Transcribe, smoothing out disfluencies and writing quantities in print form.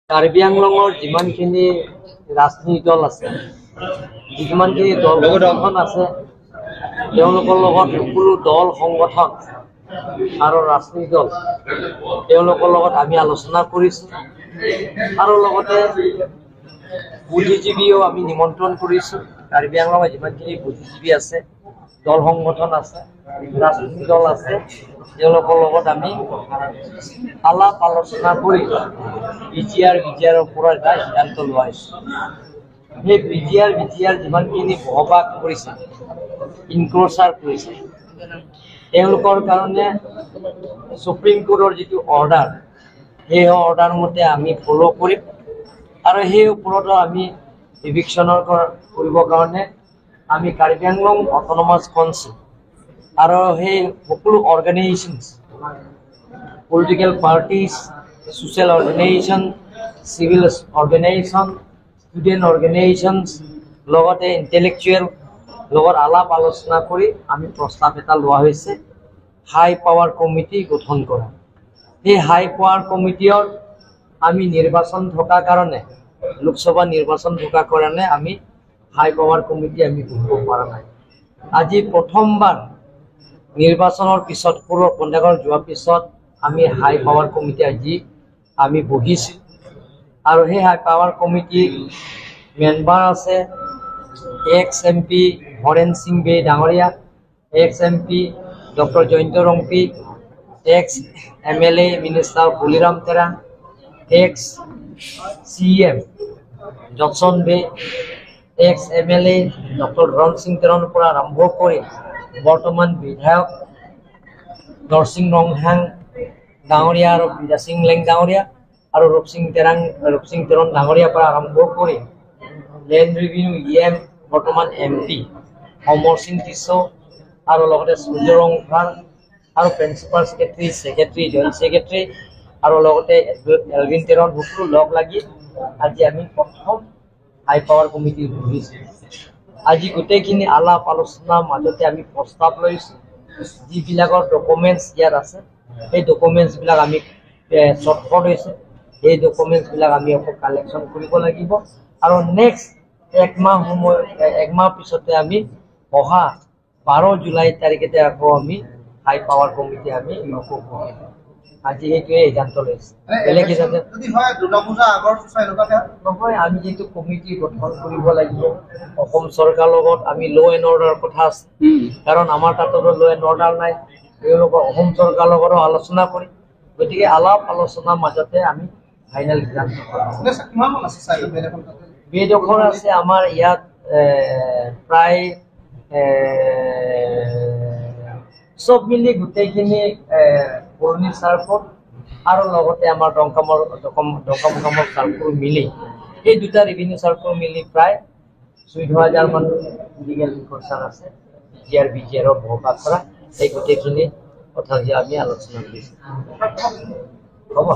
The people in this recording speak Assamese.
কাৰ্বি আংলঙৰ যিমানখিনি ৰাজনৈতিক দল আছে, যিমানখিনি দল সংগঠন আছে, তেওঁলোকৰ লগত সকলো দল সংগঠন আৰু ৰাজনৈতিক দল তেওঁলোকৰ লগত আমি আলোচনা কৰিছোঁ আৰু লগতে বুদ্ধিজীৱীও আমি নিমন্ত্ৰণ কৰিছোঁ। কাৰ্বি আংলঙৰ যিমানখিনি বুদ্ধিজীৱী আছে, দল সংগঠন আছে, ৰাজনৈতিক দল আছে, তেওঁলোকৰ লগত আমি আলাপ আলোচনা কৰি বিটিআৰ বিটিআৰৰ পৰা এটা সিদ্ধান্ত লোৱা হৈছে। সেই বিটিআৰ বিটিআৰ যিমানখিনি বসবাস কৰিছে, ইনক্ৰ'চাৰ কৰিছে, তেওঁলোকৰ কাৰণে সুপ্ৰিম কোৰ্টৰ যিটো অৰ্ডাৰ, সেই অৰ্ডাৰ মতে আমি ফ'ল' কৰিম আৰু সেই ওপৰতো আমি ইভিকশ্যনৰ কৰিবৰ কাৰণে আমি কাৰ্বি আংলং অট'নমাছ কাউন্সিল আৰু সেই সকলো organisations, political parties, social organisation, civil organisation, student organisations, লগতে ইণ্টেলেকচুৱেল লগত আলাপ আলোচনা কৰি আমি প্ৰস্তাৱ এটা লোৱা হৈছে হাই পাৱাৰ কমিটি গঠন কৰা। সেই হাই পাৱাৰ কমিটিৰ আমি নিৰ্বাচন থকা কাৰণে, লোকসভা নিৰ্বাচন থকা কাৰণে আমি হাই পাৱাৰ কমিটি আমি বহিব পৰা নাই। আজি প্ৰথমবাৰ নিৰ্বাচনৰ পিছত, সৌৰভ কণ্ডাকৰ যোৱাৰ পিছত আমি হাই পাৱাৰ কমিটি আজি আমি বহিছোঁ আৰু সেই হাই পাৱাৰ কমিটিৰ মেম্বাৰ আছে ex M P Haren Singh Bey ডাঙৰীয়া, ex M P doctor Jayanta Rongpi, ex M L A minister Baliram Terang, x C M Judson Bey, ex M L A doctor Dharan Singh তেৰণৰ পৰা আৰম্ভ কৰি বৰ্তমান বিধায়ক নৰসিং ৰংহাং ডাঙৰীয়া আৰু বিদাসিং লেং ডাঙৰীয়া আৰু ৰূপসিং তেৰাং, ৰূপসিং তেৰণ ডাঙৰীয়াৰ পৰা আৰম্ভ কৰি লেণ্ড ৰেভিনিউ ই এম, বৰ্তমান এম পি অমৰ সিং টিছ আৰু লগতে সূৰ্য ৰংফাৰ আৰু principal secretary, secretary, joint secretary আৰু লগতে এলভিন তেৰণ সকলো লগ লাগি আজি আমি প্ৰথম হাই পাৱাৰ কমিটি বহিছোঁ। আজি গোটেইখিনি আলাপ আলোচনাৰ মাজতে আমি প্ৰস্তাৱ লৈছোঁ, যিবিলাকৰ ডকুমেণ্টছ ইয়াত আছে সেই ডকুমেণ্টছবিলাক আমি চৰ্টফট হৈছে, সেই ডকুমেণ্টছবিলাক আমি আকৌ কালেকশ্যন কৰিব লাগিব আৰু নেক্সট একমাহ সময়, একমাহ পিছতে আমি অহা 12 জুলাই তাৰিখতে আকৌ আমি হাই পাৱাৰ কমিটি আমি আকৌ বহিম। আজি সেইটোৱে সিদ্ধান্ত লৈছে। বেলেগ সিদ্ধান্ত নহয়। আমি যিটো কমিটি গঠন কৰিব লাগিব, অসম চৰকাৰৰ লগত আমি ল' এণ্ড অৰ্ডাৰ কথা আছে, কাৰণ আমাৰ তাতো ল' এণ্ড অৰ্ডাৰ নাই। তেওঁলোকৰ অসম চৰকাৰৰ লগতো আলোচনা কৰিম। গতিকে আলাপ আলোচনাৰ মাজতে আমি ফাইনেল সিদ্ধান্ত। বেদখল আছে আমাৰ ইয়াত প্ৰায় চব মিলি গোটেইখিনি পুৰণি চাৰ্কল আৰু লগতে আমাৰ ডংকামৰ ডংকামুকামৰ চাৰ্কল মিলি, এই দুটা ৰেভিনিউ চাৰ্কল মিলি প্ৰায় 14,000 মান ইলিগেল ইনক্ৰ'চাৰ আছে জি আৰ বি জি আৰৰ বসবাস কৰা। এই গোটেইখিনি কথা যে আমি আলোচনা কৰিছোঁ হ'ব।